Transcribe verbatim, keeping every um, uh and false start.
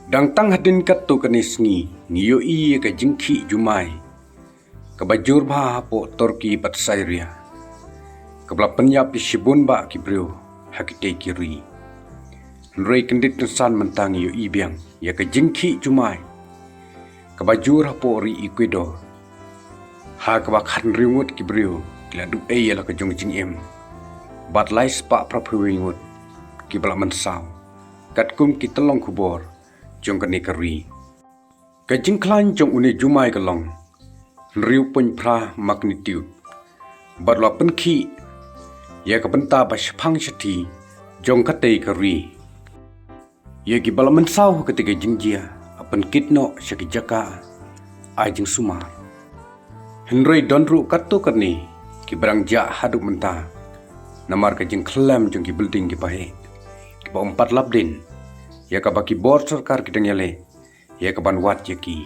Dang tang hadien katto katne sngi ngi ïohi ïa ka jingkhih jumai kaba jur bha hapoh Turkey bad Syria, kaba la pynïap ïa shibun bah ki briew ha kitei ki ri. Hynrei kyndit kynsan mynta ngi ïohi biang ïa ka jingkhih jumai kaba jur hapoh ri Ecuador, ha kaba khathynriew ngut ki briew ki la duh ei ïa la ka jong ka jingim, bad lai spah phra phew wei ngut kiba la mynsaw, katkum ki tyllong khubor jong kane ka ri. Ka jingkhlaiñ jong une u jumai ka long hynriew point phra magnitude, bad la pynkhih ïa ka bynta ba shaphang shathie jong katei ka ri. Ïa kiba la mynsaw ha katei ka jingjia la pynkit noh sha ki jaka ai jingsumar. Hynrei don ruh katto katne kiba dang jah haduh mynta, namar ka jingkhyllem jong ki building kiba heh, kiba ym pat lap dien, ïa kaba ki bor sorkar ki dang ïaleh ïa ka ban wad ïa ki.